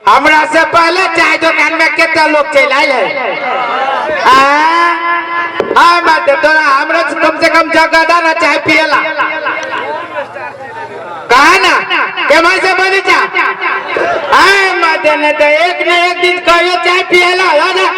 हमरा से पहले चाय दुकान में कितना लोग चल आयल है। आ आ मत तोरा हमरा से कम से कम जगह दा ना चाय पियला। कहा ना के भाई से बोली चा आए मत ने तो एक न एक दिन कहियो चाय पियला आ जा।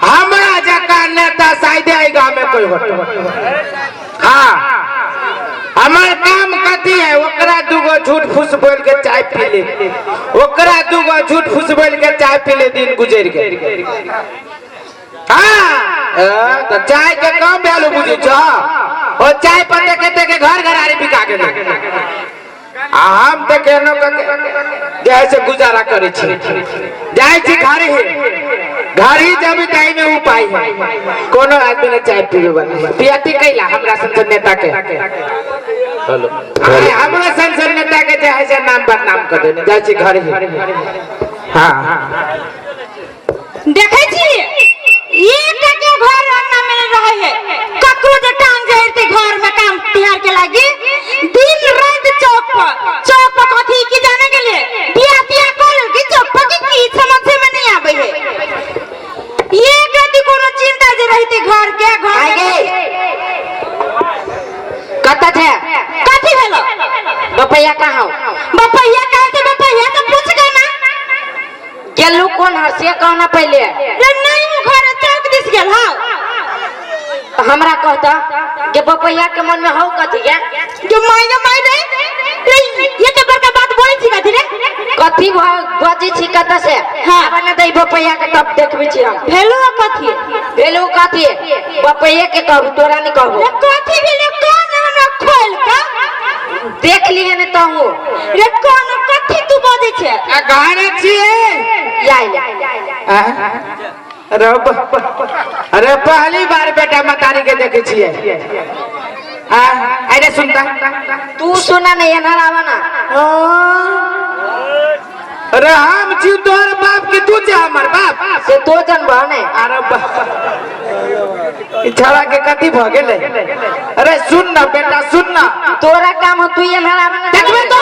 हमरा जका नेता शायद आई गांव में कोई होतो। हाँ हमार काम कथी है ओकरा दूगो झूठ फूस बोल के चाय पी ले, ओकरा दूगो झूठ फूस बोल के चाय पी ले, दिन गुजर के। हाँ तो चाय के कम वैल्यू बुझे छो, ओ चाय पर देखे देखे घर घर आरी बिका गेलै। आ हम तऽ केनो जैसे गुजारा करै छी, जाइ छी घर ही, घर ही जब ताई में उपाय है। कोनो आदमी ने चाय पीबे वाला पियाती कैला हमरा सन नेता के। हेलो हमरा सन नेता के जे है से नाम बदनाम कर देने जाइ छी घर ही। हाँ देखै छी एकटा के घर अंगना में नहीं रहे है, ककरो जे टांग जहरते घर में काम तिहार के लागी दिन रात चौक पर, चौक पर कथी की जाने के लिए बियाह तियाह कर की चौक पर की की समझे में नहीं आवे है। एक राति कोनो चिंता जे रहते घर के घर आगे कत थे कथी भेलो बपैया कहाँ हो? बपैया कहाँ थे? बपैया से पूछ गए ना गेलू कोन हर से कहना पहले। रे नहीं हूँ घर चौक दिस गेल। हाँ तो हमरा कहता कि बपैया के मन में हो कथी के जो माय गे माय रे रे ये तो बड़का बात बोलै छी कथी रे कथी बजै छी कत से? हाँ। आब ना दई बपैया के तब देखबै छी हम। भेलो कथी? भेलो कथी? बपैया के कहबू तोरा नहीं कहबू। रे कथी भेलो? कौन हमरा खोल के देख लिए ने तहु। रे कौन कथी तू बजै छे? आ घरे छियै। या ले। अरे अरे पहली बार बेटा मतारी के देखे छियै। आ अरे सुनता तू सुना नहीं एनहर आवा ना। अरे हम छी तोहर बाप के तू छे हमर बाप से तो जनबह ने। अरे बाप ई छड़ा के कथी भ गेलै? अरे सुन ना बेटा सुन ना, तोरा काम हो तू एनहर आवा ना। देखबे तो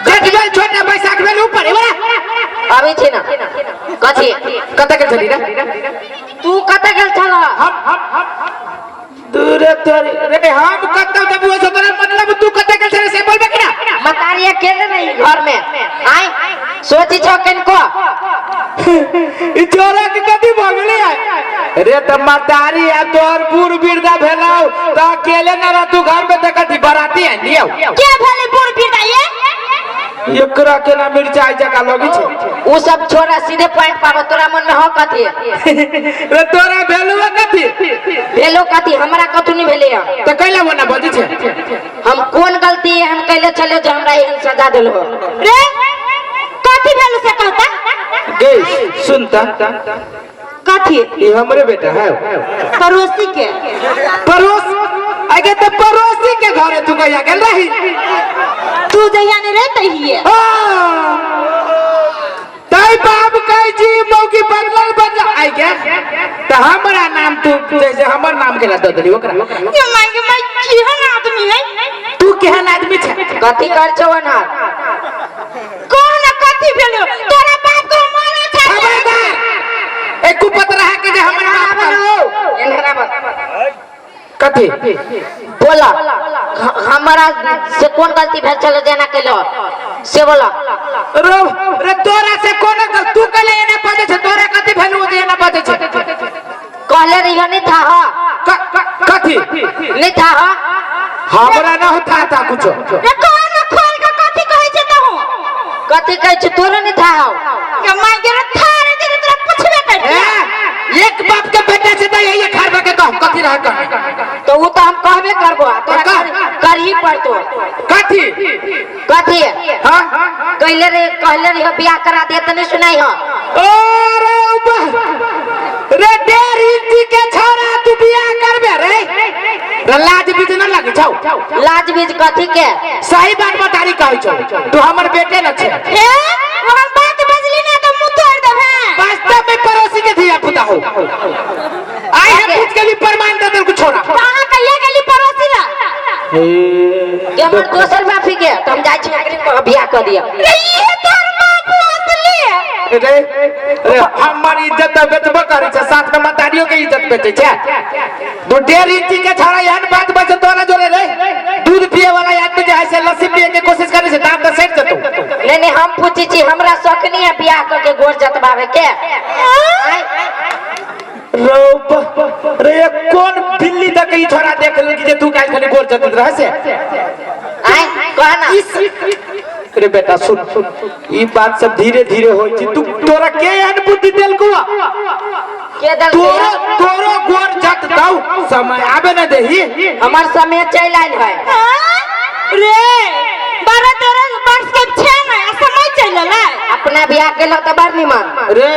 देखबे छोटा बैसाख भेल ऊपर एबरा आबै छी ना कथी कत गेल छली रे तू कत गेल छल? हम दूर तोरी रे हम कत जब वो तोरा मतलब तू कत गेल छली से बोलबे कि ना? मतारी अकेले नहीं घर में आय सोची छो किनको ई छोरा के कथी भ गेलै? रे त मतारी आ तोहर बूढ़ बिरदा भेलौ त अकेले न रह तू घर में त कथी बराती आनि दियौ? के भेलै बूढ़ बिरदा ये? एकरा केना मिरचाई जका लगै छै? उ सब छोरा सीधे पॉइंट पाबो तोरा मन में हो कथी? रे तोरा भेलौ कथी? भेलो कथी? हमरा कथू नहीं भेलै त कैला ओना बजै छै? हम कोन गलती एहन कैले छलियो जे हमरा एहन सजा देलहो? रे कथी भेलो से कहता? गे सुनता कथी? ई हमरे बेटा है पड़ोसी के। पड़ोस आगे त पड़ोसी के घरे तू कहिया गेल रही? तू जहिया नहीं रहे तहिए। तै बाप कहै छी मौकी बदलल बदलल आई गे त हमरा नाम तू जैसे हमर नाम केला दऽ देली ओकरा। ये my गे my केहन आदमी है? तू केहन आदमी छे? कथी कर छौ अनहार? कौन कथी भेलो तोरा बाप को मारे छे? खबरदार ए कुपत रहा के जे हमर बाप का एनहर आबऽ। कथी बोला हमरा से कोन गलती भेल छल जेना केलो से बोला। रो रे तोरा से कोन गलती? तू कहले एना बजै छे तोरा कथी भेलौ जे एना बजै छे? कहले रहियो नहीं था ह। कथी नहीं था ह? हमरा न होता था कुछो। रे कौन खोल के कथी कहै छे तहु? कथी कहै छे तोरो नहीं था हौ? के my गे रे था रे जे तोरा पुछबे कर। एक बाप के बेटा से त यही खरबा के कह कथी रह कह तो वो तो हम कहबे करबो तोरा कर ही पड़तो। कथी कथी? हां कहले रे कहले रे बियाह करा दे त नहीं सुनाई हो। अरे रे 1.5 इंच के छोरा तू बियाह करबे रे? रे लाज बीज न लगे छौ? लाज बीज कथी के? सही बात बतारी कहै छौ तू हमर बेटे न छे। ए हम बात बजली ना तो मुंह तोड़ देबे। वास्तव में पड़ोसी के धिया पुता हो। आइ हम पूछ के भी प्रमाण दे देलको छोरा। कहां कहिया गेली पड़ोसी ला? के हमर दोसर माफी के त तऽ हम जाइ छी ओकरे पर बियाह कऽ दिअ। रे ये तोर बाबू असली है। रे रे, हमर इज्जत तऽ बेचबो करै छै, साथ में मतारियो के इज्जत बेचै छै। दू डेढ़ इंची के छौड़ा एहन बात बजै तोरा जोरे रे, दूध पिए वाला आदमी जे है से लस्सी पिए के कोशिश करै छै, दाँत तऽ सटि जेतौ। नहीं नहीं, हम पूछै छी, हमरा शौक नहीं है बियाह कऽ के गोर जतबावे के। आँय? रौ रे, कोन बिल्ली तक ई छोरा देख लेलकी जे तू काल्हि खाली गोर जतैत रहै से? आँय, कह ना। रे बेटा सुन, ई बात सब धीरे धीरे होइ छै। तू तोरा के एहन बुद्धि देलकौ? के देलकै? तोरो तोरो गोर जत दौ, समय आबे न देही। हमर समय चलि आयल है। हाँ? रे 12-13 वर्ष के छे ने आ समय चलि एलै। अपना बियाह केलक तऽ बड़ निमन। रे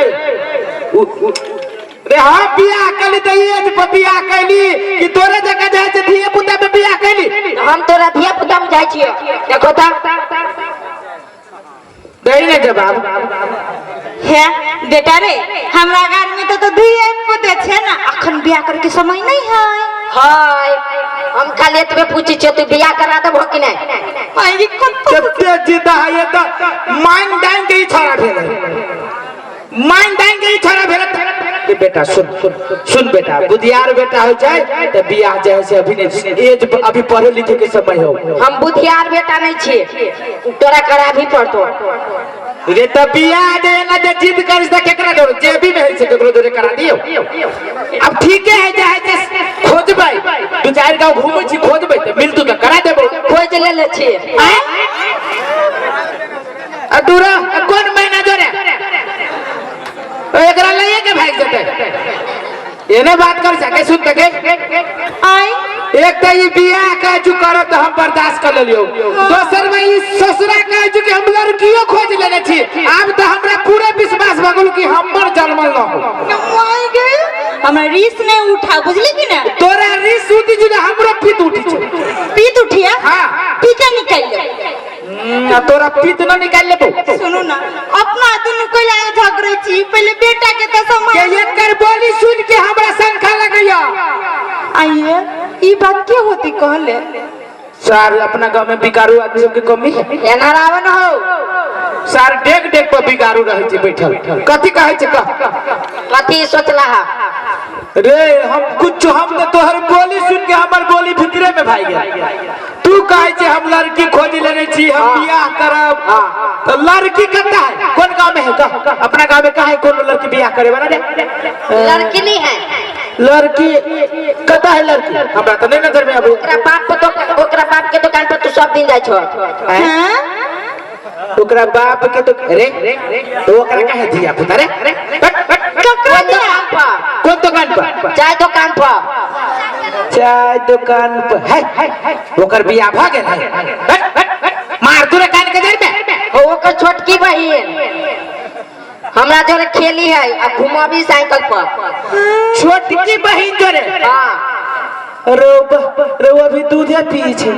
रे, हम बियाह कैली तऽ ई एज पर बियाह कैली कि तोरे जगह जाइ छै धिये पुता पे बियाह कैली? हम तोरा धिया पुता बुझाइ छियै, देखो तऽ। दही ने जवाब। हे बेटा रे, हमरा घर में तो दुइये पुते छे ना, अखन बियाह करे के समय नहीं है। हाय, हम खाली एतबे पूछै छियै, तू बियाह करा देबहो कि नहि? आई कोन? कते जिद्दा है ये तऽ माइन डाइन के ही छोड़ा भेल है, माइन डाइन के ही छोड़ा भेल है। बेटा सुन सुन बेटा, बुधियार बेटा हो जाए तऽ बियाह जे है से अभी नहीं, एज अभी पढ़े लिखे के समय हो। हम बुधियार बेटा नहीं छियै, तोरा कराबी पड़तो। रे तऽ बियाह जे ना जे जिद करिस तऽ केकरा जोरे जेबी में है से केकरो जोरे करा दियो। अब ठीके है, जे है से खोजबै, दू चारि गाँव घूमै छी, खोजबै तऽ मिलतू तऽ करा देबो। खोजि लेले छियै। आ दूरा कोन महीना जोरे ओ एकरा लइए के भागि जेतै। एने बात कर सके, सुन तके। आई एक तऽ ई बियाह कहै छु करब तऽ हम बर्दाश्त कर लेलियौ, दोसर में ई ससुरा कहै छु कि हम लड़कियो खोज लेने छी। आब तऽ हमरा पूरे विश्वास भऽ गेल कि हमर जन्मल न हो। माय गे, हमरा रीस नहीं उठा, बुझली कि ना? तोरा रिस उठी छु तऽ हमरो पित्त उठी छु। पीत उठिया? हाँ। पीते निकल ले। आ तोरा पित्त न निकालि लेबो। सुनू ना, अपना दुनू कोई झगड़े छी, पहले बेटा के तो के समझ। एकर बोली सुन के हमरा शंका लगैया। आइए, ई बात के होती कहले? सर, अपना गांव में बिकारू आदमी सबके कमी है। एना रावण हो। सर, डेग डेग पर बिगाड़ू रहै छै बैठल। कथी कहै छै, कह। कथी सोचला हा? रे हम कुछ, हम तो तोहर बोली सुन के हमर बोली भीतरे में भाग गेल। तू कहै छै हम लड़की खोज लेने छी, हम बियाह करब, तो लड़की कत्ता है, कोन गांव में है, कह। अपना गांव में कहा है कोनो लड़की बियाह करे वाला रे? लड़की नहीं है। लड़की कत्ता है? लड़की हमरा तो नहीं नजर में आबै। ओकरा बाप पर ओकरा बाप के दुकान पर तू सब दिन जाइ छो। हाँ? ओकरा बाप के तो रे, तो ओकरा काहे धिया पुता रे? बट, बट, ककरो कोन दिया? दुकान पर? कोन दुकान पर? चाय दुकान पर। चाय दुकान पर है, ओकर बियाह भ गेल है? बट, बट, बट, मार तू रे कान के जड़ में। ओ ओकर छोटकी बहिन हमरा जोरे खेली है आ घुमाबी साइकिल पर। छोटकी बहिन जोरे? हाँ। रो रे, वो अभी दूधे पी छै,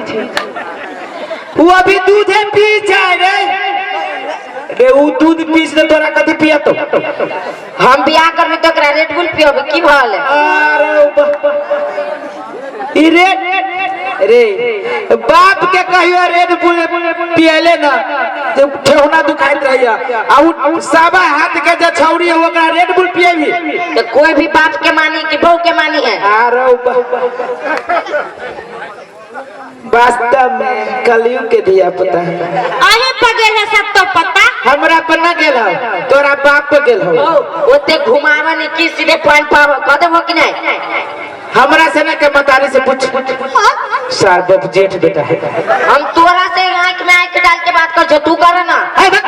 वो अभी दूधे पी छै रे। रे उ दूध पी छै तोरा कथी पियतो? हम बियाह करबे तऽ ओकरा रेड बुल पियबे, की भल? अरे ई रे रे, बाप के कहियो रेड बुल पियले ना जे ठेहुना दुखाइत रहैया, आ उ साबा हाथ के जे छौरी है ओकरा रेड बुल पियेबी? तो कोई भी बाप के मानी कि बहू के मानी है? अरे वास्तव में कलयुग के धिया पुता है। अही पर गेल है सब तो पता। हमरा पर ना गेल हो, तोरा बाप पर गेल हो। ओ ओते घुमावन की सीधे पॉइंट पाव कह देबो कि नहीं? हमरा से ना के मतारी से पूछ, सार बाप जेठ बेटा है। हम तोरा से आंख में आंख डाल के बात कर छो, तू कर ना। है बक,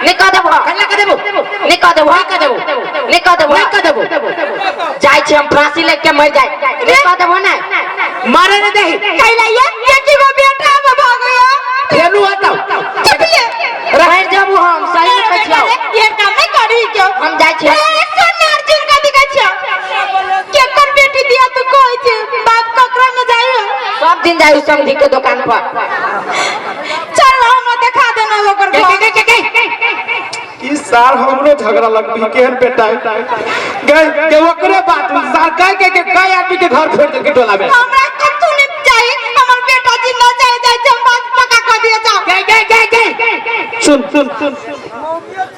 नहीं कह देबो। कल्ला के देबो। नहीं कह देबो। नहीं कह देबो। नहीं कह देबो। नहीं कह देबो। जाइ छी हम फांसी लग के मर जाए। नहीं कह देबो ना। मारे न देही। कैला ये के गो बेटा में भाग गया। फेरू हटाओ। चुपिए। मर जाबू हम, सही में कहै छियौ। ये काम नहीं करी क्यों? हम जाइ छियै। ए, सुन अर्जुन का दिखा छियो, केकर बेटी दिया तू कहै छे? बाप ककरा में जाई? सब दिन जाइ समधी के दुकान पर। चल, हमरा देखा देना ओकर के घर। के के के। ई साल हमरो झगड़ा लगबी, केहन बेटा है गए के ओकरे बात सार कह के के कई आदमी के घर फोड़ देलके टोला में। हमरा कतौ नहीं चाही, हमर बेटा जिंदा चाहे। जाइ छै, हम बात पक्का कर दिया जाओ। गए गए। सुन सुन सुन,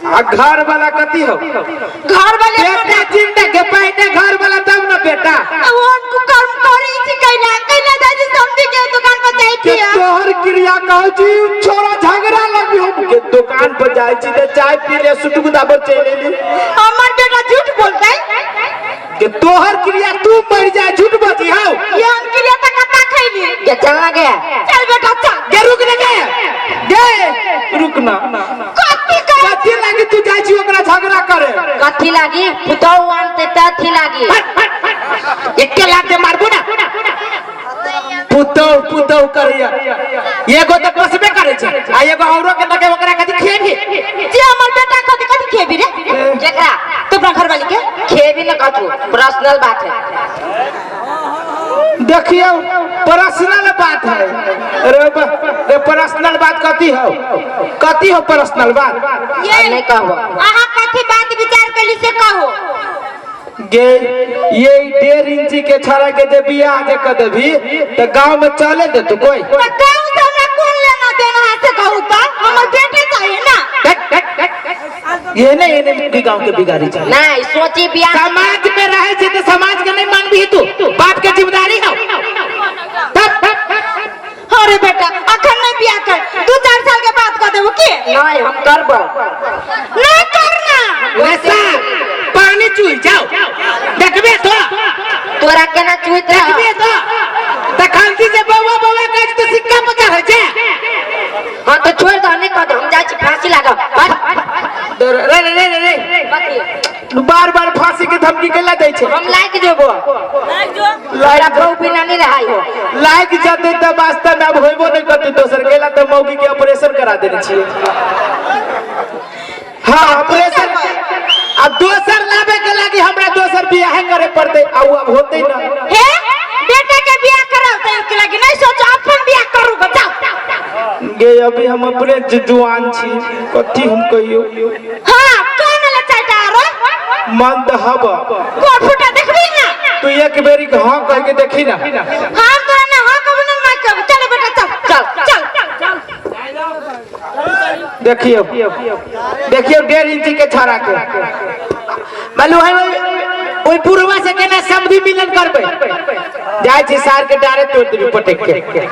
आ घर वाला कथी हो? घर वाले बेटा जिंदा के पहले घर वाला तब ना बेटा। वो उनको कर्म करी छी कैला कैला दादी समझी के दुकान पर जाई के पिया। तोहर क्रिया कहै छी छोरा झगड़ा लगबी हम। के दुकान पर जाय छी त चाय पी ले सुटुक दाबर चलि एली। हमर बेटा झूठ बोलतै। के तोहर क्रिया तू मर जाय झूठ बजी हौ। ये हम क्रिया त कत्ता खैली। के चल ना गया। चल बेटा चल। के रुक ने गे गे रुक ना। कथी करै? कथी लागी तू जाइ छी ओकरा झगड़ा करे? कथी लागी पुतहु आनते तथी लागी। एके लात दे मारबो ना। पुतौ पुतौ करैया एगो त कसबे करै छै आ एगो औरो के लगे ओकरा कथी खेबी? जे हमर बेटा कथी कथी खेबी रे? केकरा? तो अपना घर वाली के खेबी न कथू, पर्सनल बात है। देखियो पर्सनल बात है। अरे रे पर्सनल बात कथी हो? कथी हो पर्सनल बात? ये नहीं कहबो। अहाँ कथी बात विचार कली से कहो। गे ये 1.5 इंची के छड़ा के जे बियाह जे क देबी त गांव में चले दे तू कोई? त गांव से हमरा कोन लेना देना है से कहू त हमर बेटे चाहिए ना। ये नहीं ये नहीं गांव के बिगाड़ी चाहिए। नहीं सोची बियाह समाज में रहे छे त समाज के नहीं मानबी तू, बाप के जिम्मेदारी हो। तब अरे बेटा अखन नहीं बियाह कर, 2-4 साल के बाद कर देबो की? नहीं हम करबो। नहीं करना। वैसा पानी चुई जाओ देखबे तो तोरा केना चुइत रह? देखबे तो तखन से बौआ बौआ कहै छै त सिक्का पकड़ होइ छै। हां तो छोड़ दो, नहीं कह दो, हम जाइ छी फांसी लागब। रे रे रे रे रे कथी? बार बार फांसी के धमकी केला दै छै? हम लाइक जेबो। लाइक बहु बिना नहीं रहाई हो। लाइक जते त वास्तव में अब होइबो नहीं करते दोसर केला त मौगी के ऑपरेशन करा देने छियै। हां ऑपरेशन अब दोसर लाबे के लागी हमरा दोसर बियाह करे पड़ते आ उ अब होते ना। हे बेटा के बियाह कराओ त के लागी नहीं सोचो अपन बियाह करू बचाओ। गे अभी हम अपने जुआन छी कथी हम कहियो? हां कोन ले चाटा रो? मन त हब कोन फुटा देखबी ना? तू एक बेरी के हां कह के देखी ना। हम तोरा ना हां कहबो ना ना कहबो। चल बेटा चल चल चल। देखियो देखियो 1.5 इंची के छड़ा के मालूम है ओई पुरवा से केना समधि मिलन करबे? जाय छी सार के डारे तोड़ देबी पटक के।